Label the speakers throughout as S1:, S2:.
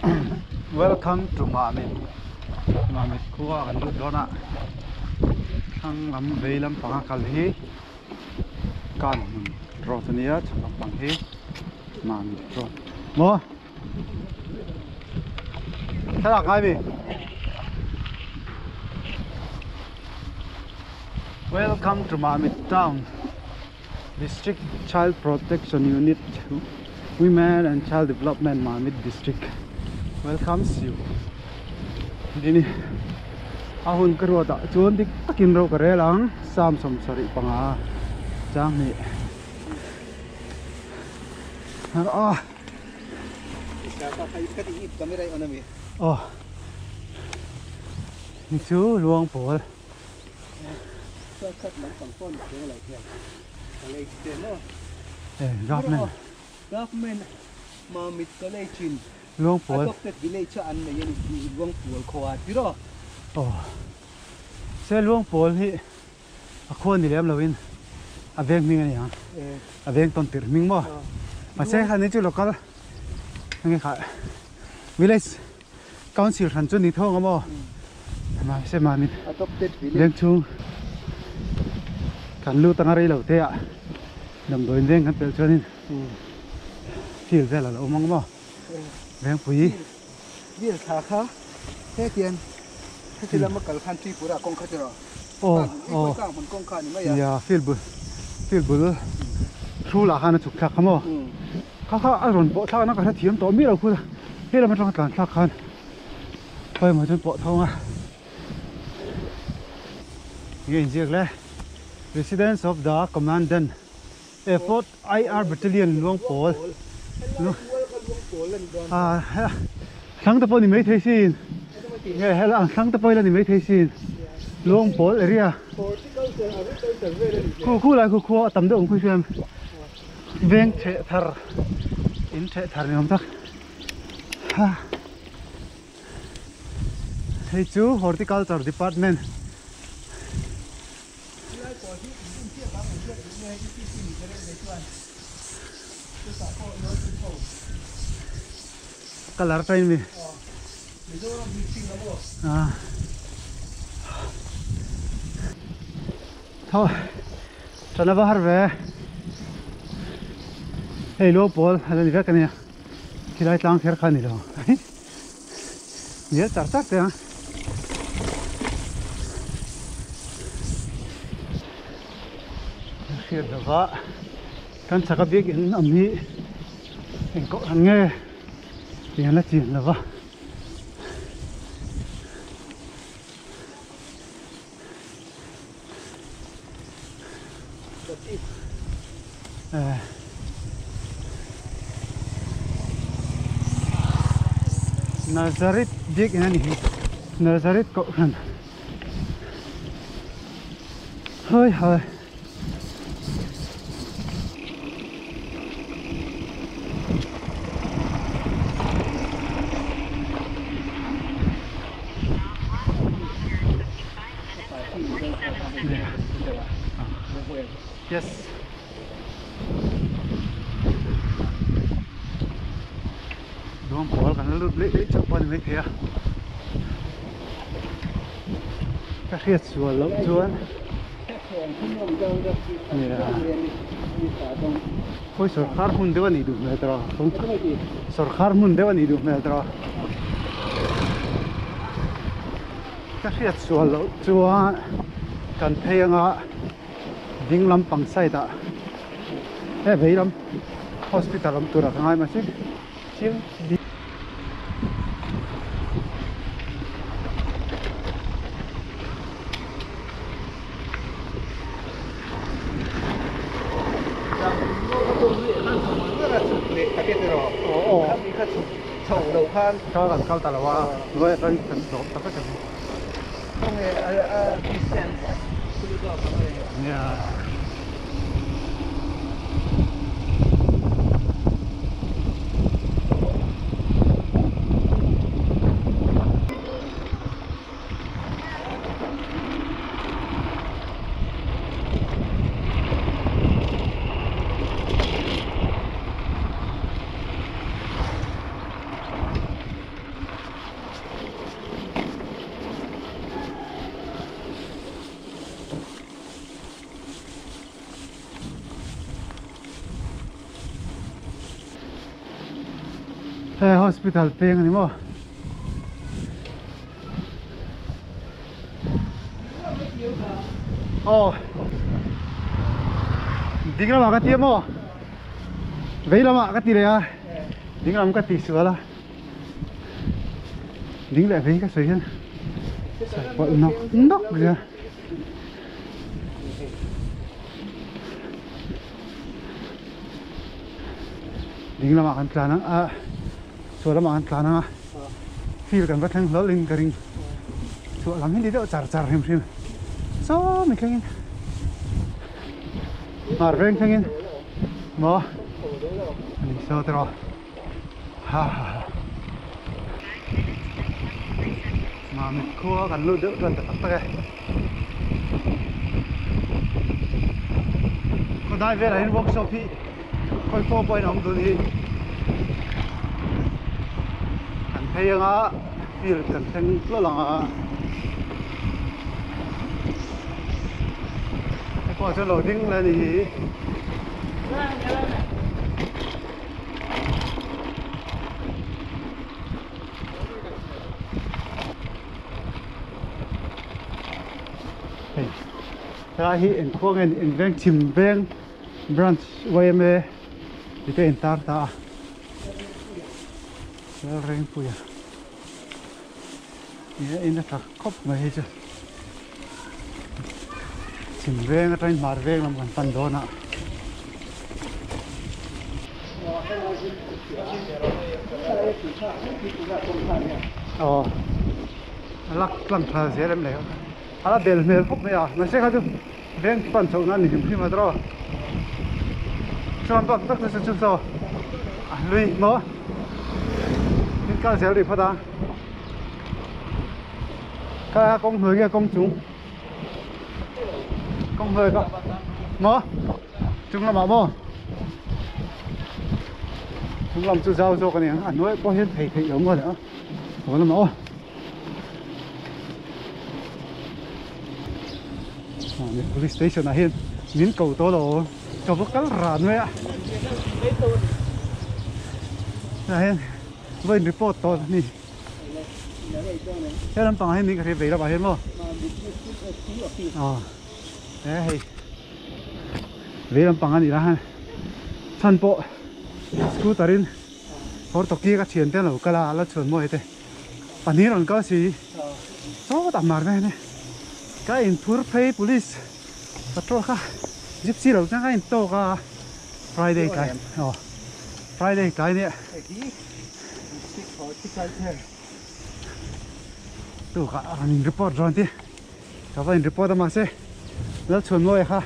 S1: Welcome to Mamit Mamit khua kan lut dawn a thlang lam vei lampanga kal hi Kanhmun road a nia chhak lampang hi Mamit road maw thlalak ngai mi Welcome to Mamit town. District Child Protection Unit Women and Child Development Mamit District welcomes you tini a hun ka ruat ah chuan dik takin ro ka rel ang sam 75 chang hnih a aw ni chu luang pawl.
S2: Government Mamit College in
S1: Luangpual
S2: adopted village a an nei a ni tih Luangpual khua a ti rawh.
S1: Aw se Luangpual hi a khua ni lem loin a veng hming a ni ang a veng tawn tirh hming maw mahse kha ni chu local enge kha village Council hran chu ni thawng a maw? Mahse mahni veng chhung kan lut anga rei lo te ah damdawiin veng kan pelh chuanin field vel a lo awm ang maw? Vengpui.
S2: Field thla kha hetiang heti lama kal khan Tripura kawng kha tiraw?
S1: Aw aw
S2: Kang hmun kawng kha a ni mai a.
S1: Nia field bul field bul hrul ah khan a chhuk thlak kha maw? Kha kha a rawn pawh thlakna ka hrethiam tawh miah lo khur a, he lam atanga tlan thlak khan khawi emaw chuan pawh thawng a, enge inziak le Residence of the Commandant A Fourth IR Battalion Luangpawl ah thlang te pawh ni maithei sin nge hela ang thlang te pawh ila ni maithei sin Luangpawl area khu khu lai khu khua a tam deuh ang khui hriam. Veng chheh thar in chheh thar ni awm tak ha hei chu horticulture department colour tain mi ah Thôi, cho nó vào về. Hei lo pawl a la ni vek a nia, khilai tlang kher kha a ni lo. Nel char char te ang. Hriat lova kan chak a bik in awm hi eng koh ang nge tih an la chin lova. Nazareth biakinn a ni hi Nazareth kohhran hawi hawi. Yes. Luang pawl kan la lut leh leh chauh pawh a ni maithei a. Ka hriat sual loh chuan Khawi sawrkhar hmun deuh a nih duh hmel tawh sawrkhar hmun deuh a nih duh hmel tawh ka hriat sual loh chuan kan phei anga ding lampang side ah he vei lam hospital awm turah ka ngai mahse chiang Kha kan kal ta lo a, hnuai atangin kan zawm ta vek a ni. Nia. He hospital peng ani maw. Aw ding lamah ka ti a maw vei lamah ka ti leh a ding lam ka ti sual a ding leh vei ka sawi hian sawi pawlh nawk nawk zel. Ding lamah kan tlan ang a chhuah lamah kan tlan ang a field kan va thleng hlawlh in ka ring chhuah lam hi ni deuh char char hrim hrim sawmi thlengin hmar veng thlengin maw ani saw te rawh ha ha ha Mamit khua kan lut deuh tan ta tak tak e. Khawdai velah hian workshop hi khawi pawh pawhin a awm dun hi kan phei anga field kan thleng tlawlh ang a hei pawh chuan lo ding leh a ni hi. Hei helai hi engkhuang nge ni engveng chhim veng branch yma tih te a intar ta a Lalrengpuia ih a in a tha khawp mai hei chu chhim veng atangin hmar veng lam kan pan dawn a. Aw a lak tlang thla zel em le a la bel hmel khawp mai a mahse kha chu veng pan chhoh nan ni hrim hrim a tawh chuan bak tak chu chu saw a hlui maw thil kal zel rih phawt a kha kawng hnuai nge kawng chung kawng hnuai ka maw chung lamah maw chung lam chu zau zawk a ni ang a hnuai pawh hian phei theih lo maw le a haw lamah aw police station ah hian min ko tawh lo ka va kal ran mai a tah hian va in report tawh a ni he lampangah hian min ka hria vei lamah hian maw aw he hei vei lampang a nih lah hian chhan pawh scooter in kawr tawki ka thian te an lo kal a a la chhuan maw hete. Pahnih rawn kal si sawtah mar ve ania ka inphur phei police patrol kha gypsy lo chuan ka in tawk a friday tlai aw friday tlai nia tukah a rawn in report rawn ti ka va in report a mahse Lalchhuanmawia kha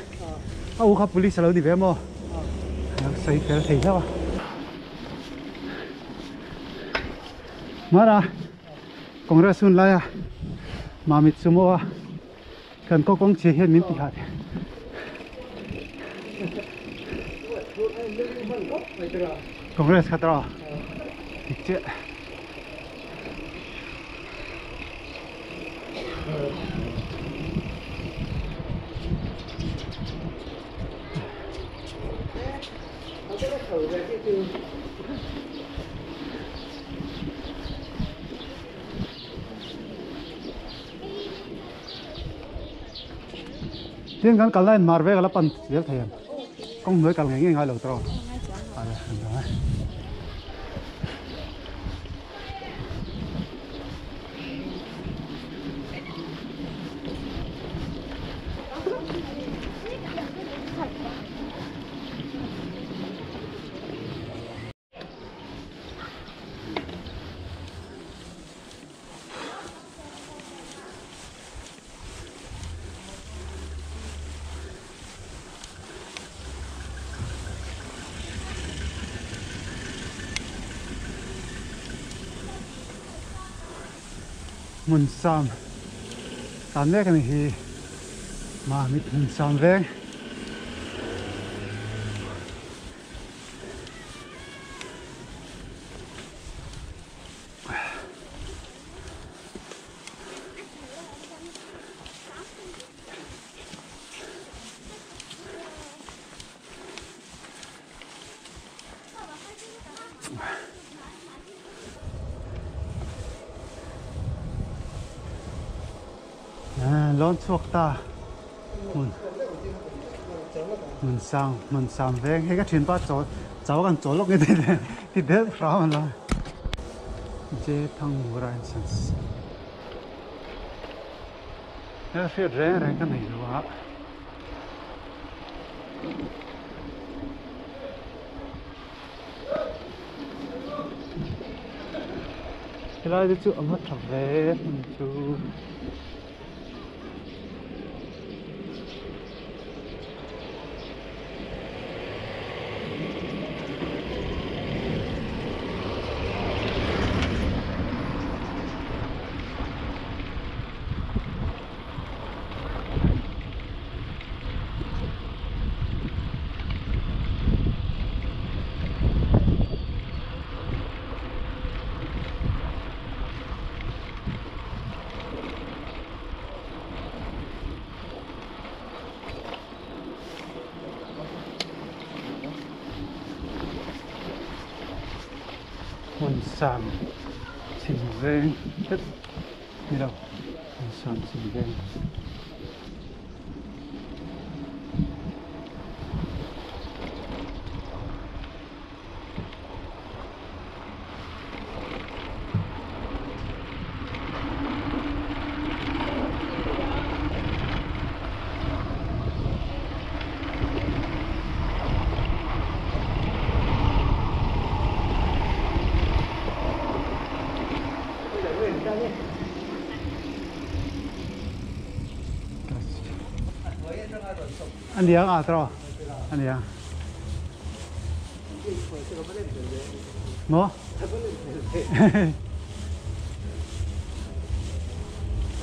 S1: a u kha police a lo ni ve maw a lo sawi fel thei hlauh a. Mara Congress hun laia Mamit Sumo a kan kawng kawng chhe hian min ti hah thei. Congress kha tawh dik chiah. Tin kan kal laiin mar vek a la pan zel thei ang kawng hnuai kal ngei ngei ngai lo tawh a. Hmun sam tan mek a ni hi Mamit hmun sam veng. Lawn chhuak ta hmun hmun sang hmun sam veng hei ka thianpa chaw chaw kan chaw lawk nge ti deuh hram a la J Thangmura and Sons he hriat reng reng ka nei lo a. Helai te chu a va tha ve hmun chu. Hmun sang chhim veng hret ni lo hmun sang chhim veng. Ania a tro ania mo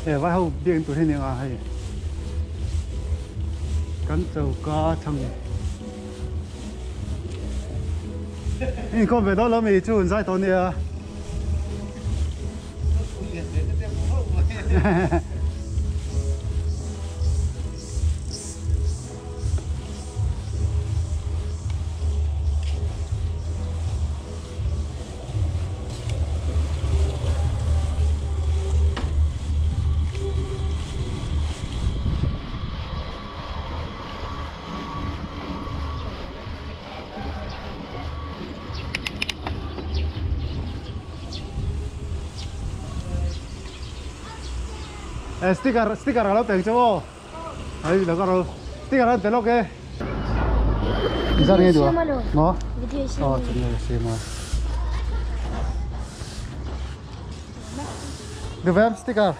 S1: e vai ho biak tur hi ni nga hei kan choka thang inkhawm ve dawn lo mi chu an zai tawh ania. Sticker sticker alo pek chu aw hei lo ka ro sticker an pe lawk e zar nge duh maw aw channel siam a duh sticker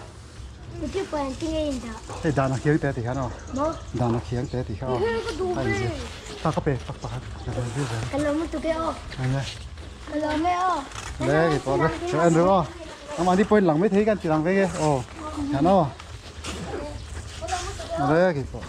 S1: Hei dan a khiang te tih khan aw. Dan a khiang te tih kha aw. A inzir. Ta ka pe pak pakhat ka ve ve zel.
S3: Ka lo mu tuk e aw.
S1: Enge.
S3: Ka lo me aw.
S1: Le ki pawh le. Ka en ru aw. Amah ni point lang mai thei kan ti lang ve ge aw. Hian aw. Le ki pawh.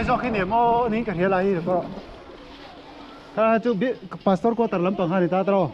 S1: Helai zawk hi ni maw niin ka hria lai hi rawh. Kha chu pastor quarter lampang kha a ni ta tawh.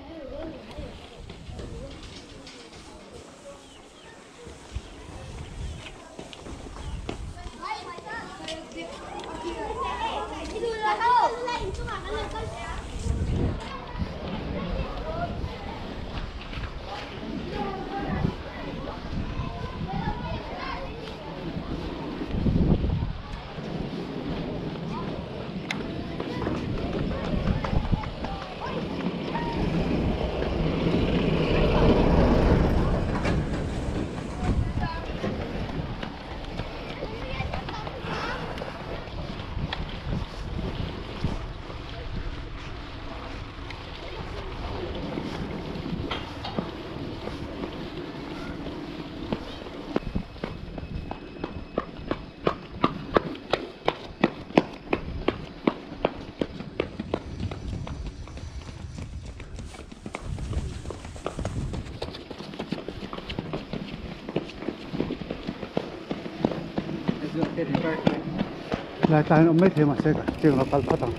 S1: Lai tlai awm mai thei mahse ka chiang lo kal phawt ang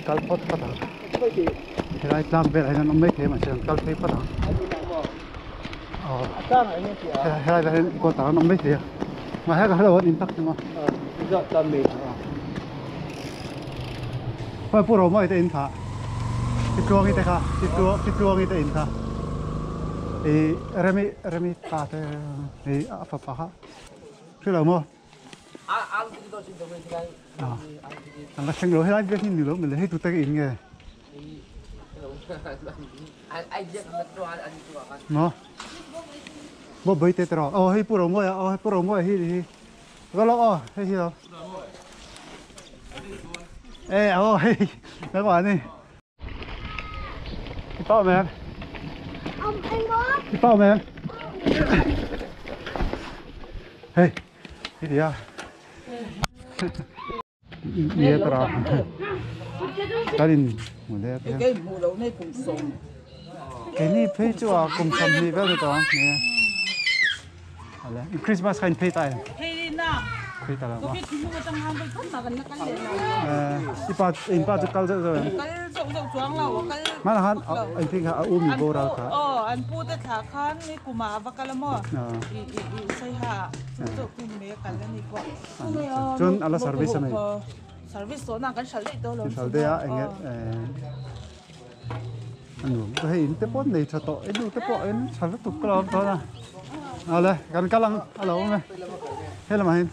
S1: kal phawt phawt ang helai tlang velah hian an awm mai thei mahse an kal phei phawt ang aw helai velah hian kawtah an awm mai thei a mahse ka hrelo an in tak chu maw Khawi Pu Romawi te in kha Pi Tluangi te kha Pi Tluang Pi Tluangi te in kha ih Remi Remi pa te ih a fapa kha hrelo maw an la thleng lo helai biak hi ni lo mawle hei tute ka in nge maw maw bawi te tawh aw hei Pu Romawi aw hei Pu Romawi hi hi Go lo aw hei hi lo Ê ô hei các bạn đi Đi bao mẹ Đi bao mẹ Hey cái gì à Nghe tao Cái gì
S4: Cái mù đầu này cũng sống
S1: Cái này phê chú à cũng sống đi về rồi đó nè Christmas kha in phei ta em?
S4: Phei na.
S1: Phei ta lo ma.
S4: Ko thi mu tang han bai thon na kan na kal le lo.
S1: Eh i pa in pa chu kal zauh zauh em?
S4: Kal zauh zauh chuang lo kal.
S1: Hman han an thing kha a u mi boral kha.
S4: Oh an pu te thla khan ni kuma va kal a maw. I i i sai ha chu chu tu me kal ani ko.
S1: Chun ala service a mai.
S4: Service so na kan hral dei to lo.
S1: Hral dei a enge a nuam ka hei in te pawh nei tha tawh i nu te pawh in tha lutuk ka lo awm tawh a awle kan kal ang a lo awm e he lamah hian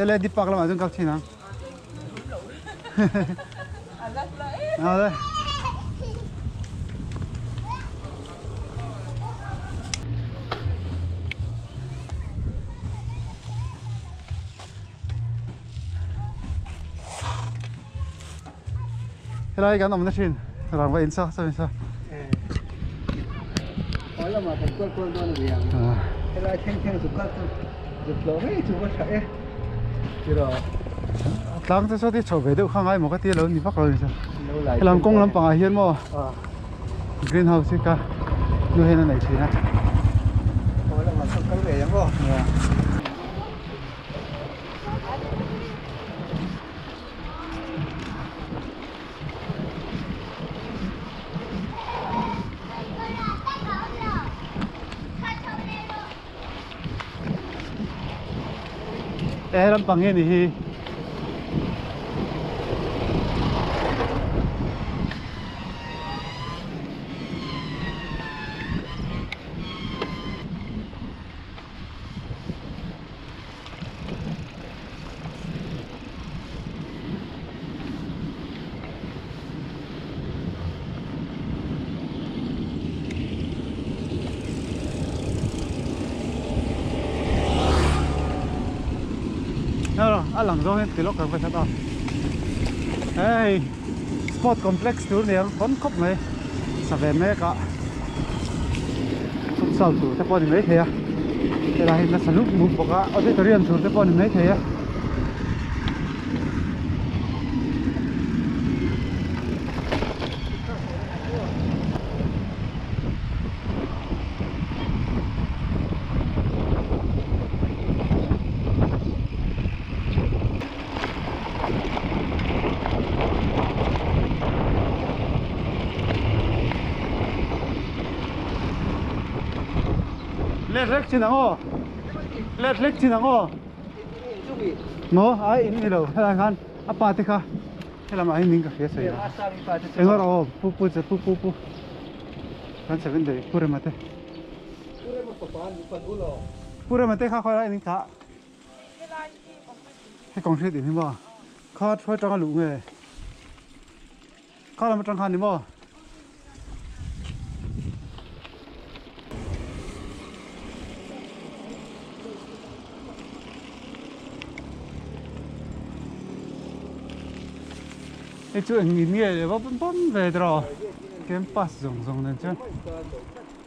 S1: ele deepak lamah chuan kal thin ang awle. Helai kan awmna thin rangva in sa sa sa.
S2: Haw lamah kan kual kual dawn a ni ang. Helai thleng thleng zuk kal chu zuk hlawh mai chu va tha e. Tiraw.
S1: Tlang te saw te chho ve deuh kha ngai maw ka ti a lo ni vak lo ni sa. Helam kawng lampangah hian maw greenhouse hi ka nu hian a nei thin a.
S2: Haw lamah sawn kal ve ang aw.
S1: E lampang hi a ni hi. A lang zawng hian ti lawk ang vek a hei sport complex tur nia hawn khawp mai sa ve mek a futsal tur te pawh a ni maithei a helai hi nasa lup mup bawk a auditorium tur te pawh a ni maithei a. Let hlek chin ang aw. Let hlek chin ang aw. Maw ai in ni lo helai khan a pa te kha helamah hian min ka hria sawi a. Engawr aw pu pu che pu pu pu kan seven day pu rema te. Pu rema te kha khawi lai in thlah. Hei concrete in hi maw kha thuai tanga luh nge kha lam atang khan ni maw. Hei chu eng in nge le va pawn pawn ve tiraw campus zawng zawng nen chuan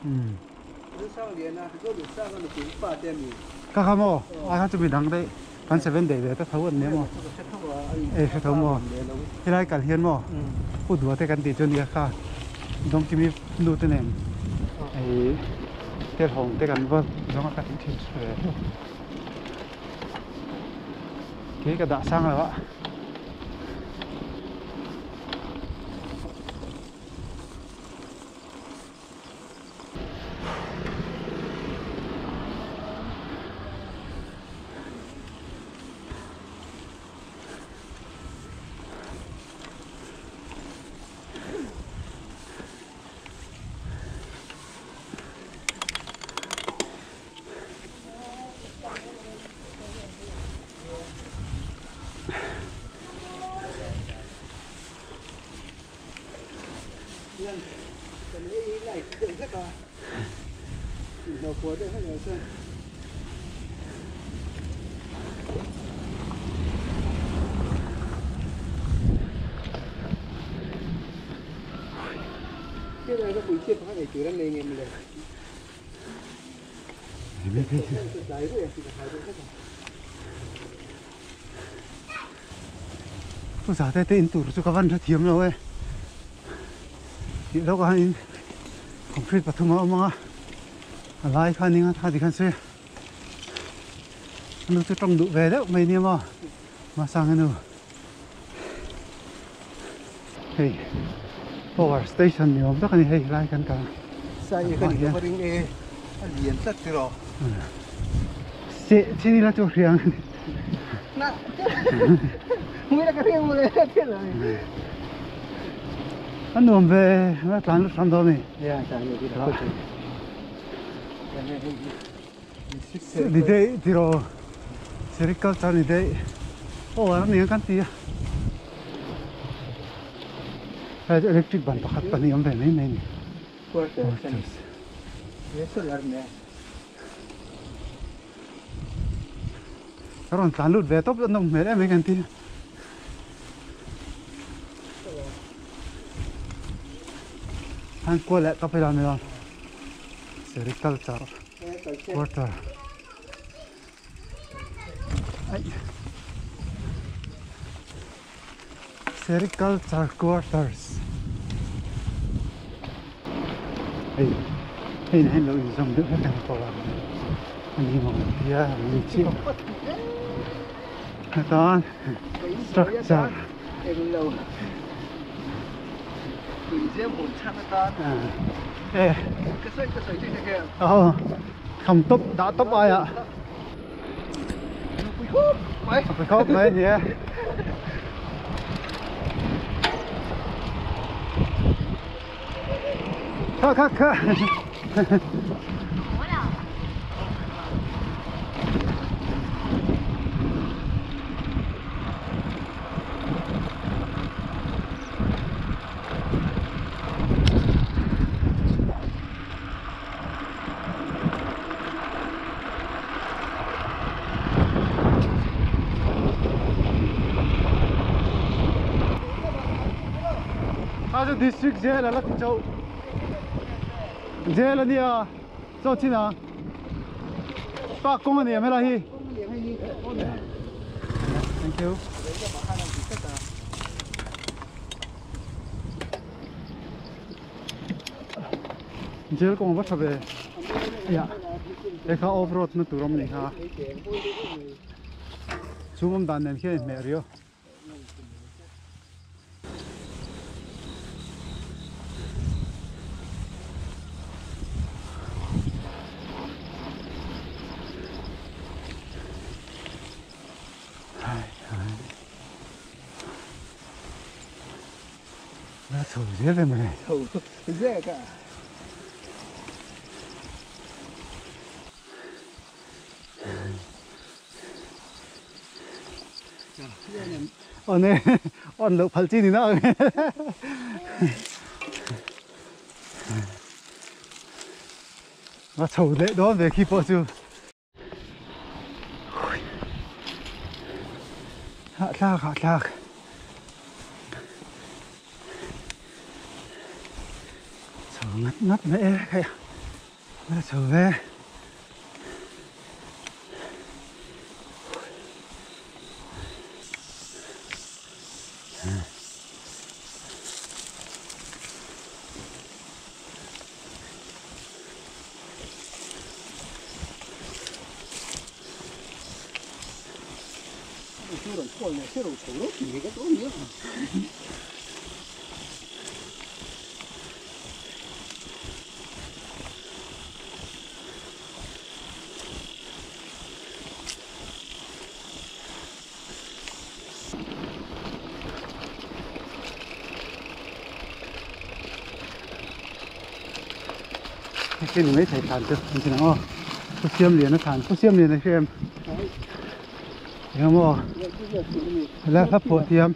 S1: umm. Ka kha maw ai kha chu mi dang daih kan seven daih ve ta tho an nia maw ei hre tho maw helai kal hian maw pu dua te kan tih chu nia kha dawngkimi nu te nen ei telhawng te kan va zawng a ka tih thin ve kei ka dah sang lo a. Pu Zate te in tur chu ka van hrethiam lo e. Tih lawkah hian in concrete pathum a awm ang a, a lai kha ning a tha tikhan se a nu chu tawng duh ve deuh mai nia maw Masanga nu. Hei power station ni awm tak a ni hei helai kan kal
S2: Sai ka ni ka ring e a lian tlat tiraw.
S1: Seh chin ila chu hriang a ni.
S2: Na Mui ka hriang mawle thil a ni.
S1: A nuam ve a tlan lut hram dawn a ni.
S2: Ya tlan lut hi ka chu.
S1: Ni daih tiraw sericulture ni daih power a ni ang kan ti a. Hei chu electric ban pakhat pahnih awm ve mai mai a ni.
S2: Quarters. Solar ne.
S1: Ka rawn tlan lut ve tawp a nawm hmel em mai kan ti. Han kual leh tawp ila ni lo. Sericulture quarter. Ai. Sericulture quarters. Hei hei na hian lo inzawm deuh hlek ang pawh a ani maw tia ni chiah heta structure e aw kham tawp dah tawp aia pui khawp mai ani e. Kha kha kha. Kha chu district jail a la ti chauh jail a nia chaw chin a park kawng a ni em helai hi thank you. Jail kawng a va tha ve ia he kha off road na tur awm a ni kha chhung awm dan nen khian a inhmeh riau. La chho zel ve mai.
S2: Chho zek a.
S1: On e on lo phal chi ni na. Va chho leh dawn ve khi pawh chu. Hahthlak hahthlak. Chho ngat ngat mai e hei a chho ve. Khi ni mai thei than chu an ti ang aw pu siam lian a than pu siam lian a hria em eng maw la hla phuah thiam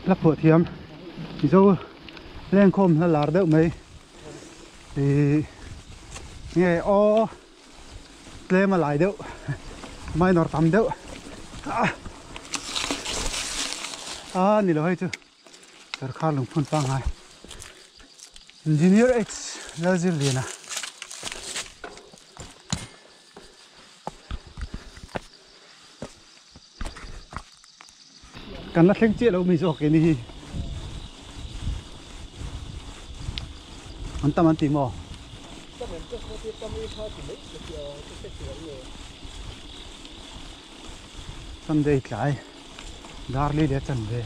S1: hla phuah thiam mizo lengkhawm hla lar deuh mai ih nge aw tlem a lai deuh minor tam deuh a ni lo hei chu sarkar lungphun pangngai engineer H Lalzirliana. Kan la thleng chiah lo mi zawk in hi an tam an ti maw? Sunday tlai darli leh chan ve.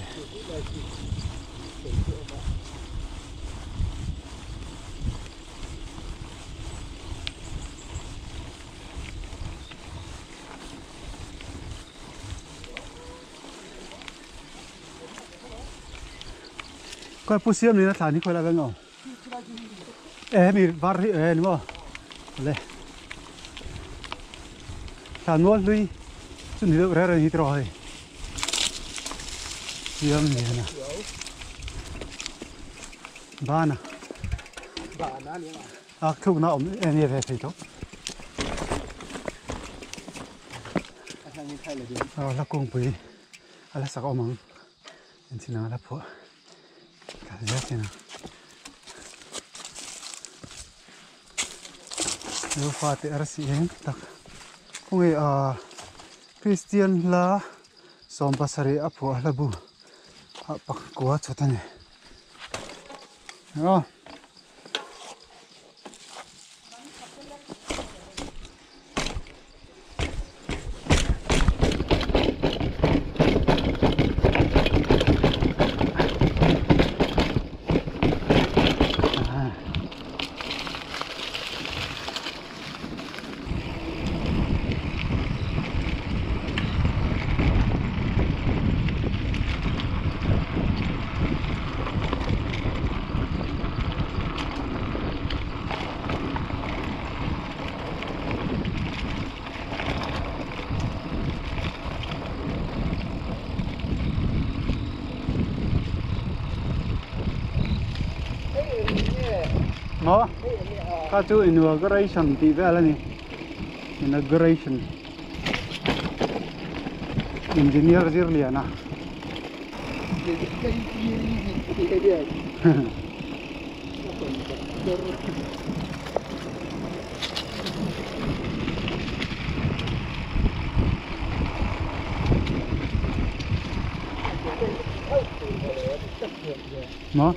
S1: Khawi pu siam leh a thlan hi khawi lai vel maw? E hemi var hi e ni maw? Le thlan mual hlui chu ni deuh reng reng hi tiraw hei siam lian a bana a thlukna awm e ni ve thei tawh. Aw la kungpui a la sak awm ang engtin ang a la phuah kal zel thin ang nufa te arsi eng tak khawnge ah Christian hla 17 a phuah hla bu ah pakua chhawt a ni aw. Maw kha chu inauguration tih vel a ni inauguration engineer Zirliana. Maw?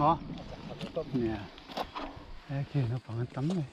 S1: Maw? Nia. He khi naupang an tam mai.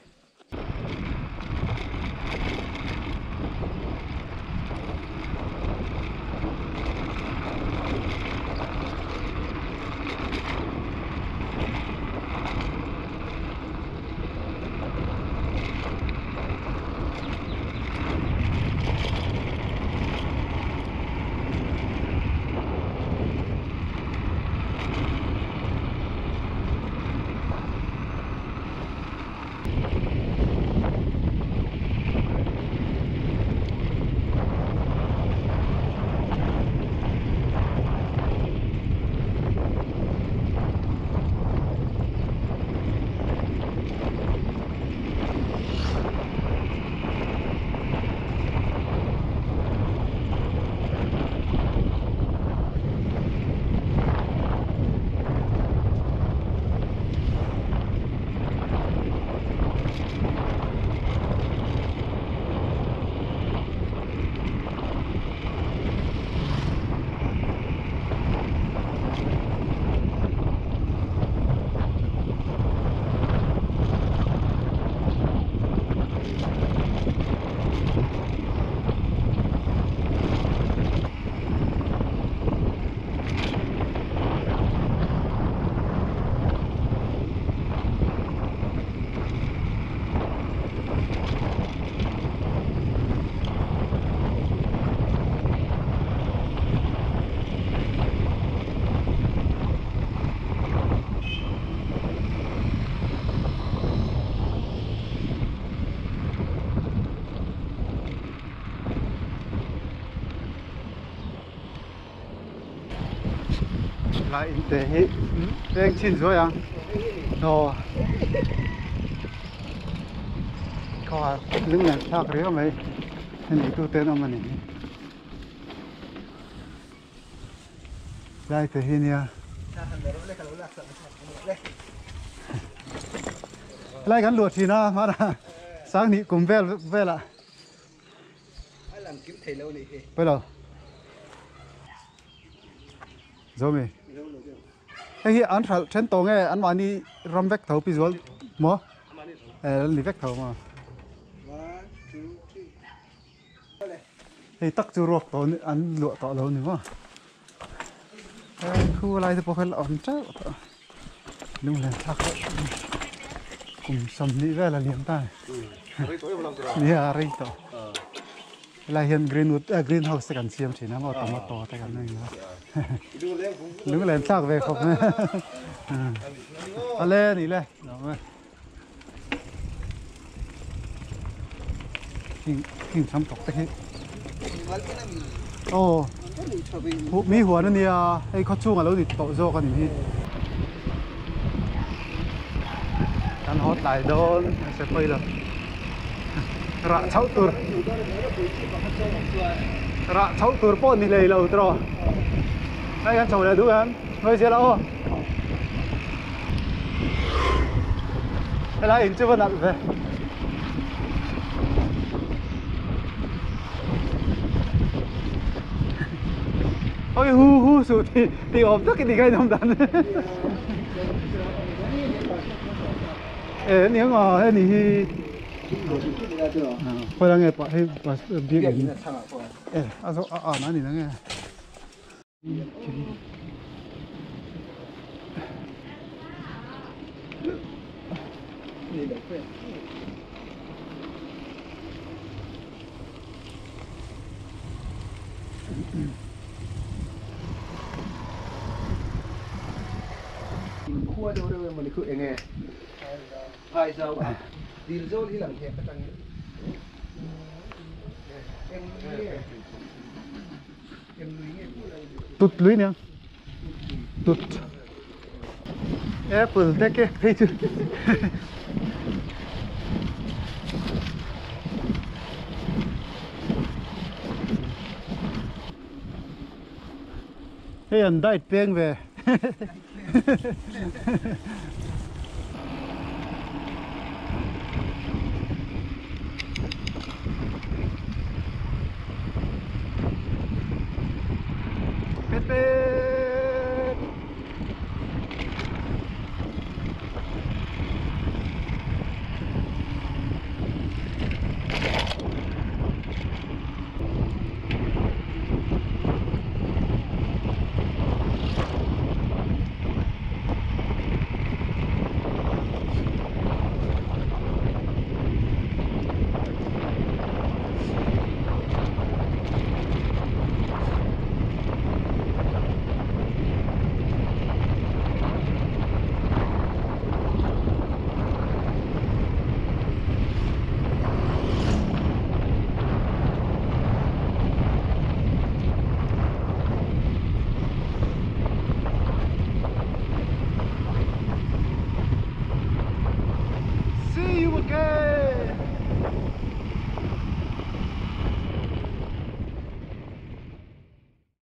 S1: Lại in te hi veng chin zuai ang aw khaw lung nen thlak riau mai hemi tu ten awm a ni hi lai te hi nia lai kan luah thin a hmana sang hnih kum vel velah Pawilo Zomi hei hi an hralh then tawh nge an mahni ram vek tho pi zual maw eh an ni vek tho maw hei tak chu ruak tawh an luah tawh lo ni maw khu lai te pawh kha la awm teuh tawh lunglen thlak deuh kum sawmhnih vel a liam ta nia rei tawh helai hian greenwood greenhouse te kan siam thin a maw tomato te kan nei a lunglen thlak ve khawp mai ale ni le Thing tham tawk te hi aw mi huan a nia hei khaw chhung a lo ni tawh zawk a ni hi kan haw tlai dawn a se pawi lo rah chhoh tur rah chhoh tur pawh ni hlei lo tawh hei kan chho leh duh em ngawi zel a aw. Helai in chu va nalh ve. Oi hu hu su ti ti awm tak ini kai nom dan. E ni ang a he ni hi. Khoi la nge pa hei pa biak in. E a zo a a na ni na nge.
S2: Khua deuh reuh emaw ni khu enge phai zau a dil zawl hi lang hian atangin eng nge
S1: Tut lui nia tut apple te ke phei chu hei an diet peng ve.